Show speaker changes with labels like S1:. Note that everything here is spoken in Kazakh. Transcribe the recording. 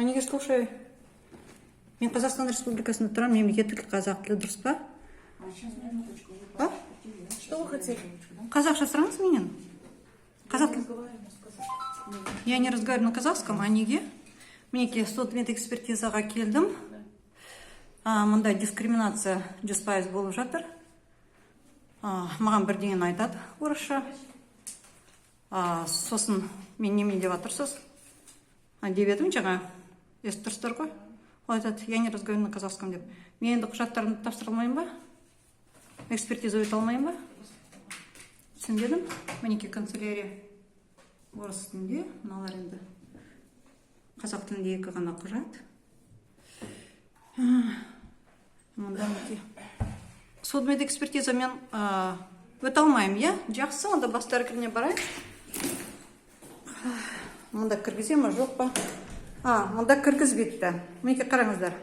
S1: А неге слушай? Мен Қазақстан Республикасында тұрамын, мемлекеттік тіл қазақ тілі, дұрыс па? А?
S2: Что вы хотели?
S1: Қазақша сұраңыз менен. Қазақ тілі. Я не разговариваю на казахском, а неге? Мінекей, судмедэкспертизаға келдім. Мында дискриминация 100% болып жатыр. Маған бірдеңені айтады орысша. Сосын мен немене деп жатырсыз? Деп едім жаңа. Естіп тұрсыздар ғой. Ол айтады: «Я не разговариваю на казахском», — деп. Мен енді құжаттарымды тапсыра алмаймын ба? Экспертиза өте алмаймын ба? Түсінбедім. Мінекей, канцелярия орыс тілінде, мыналар енді қазақ тілінде, екі ғана құжат. Мында, мінекей, судмедэкспертиза мен өте алмаймын, иә? Жақсы, онда бас дәрігеріне барайын. Мұнда кіргізе ма, жоқ па? Мұнда кіргізбейді. Мінекей, қараңыздар.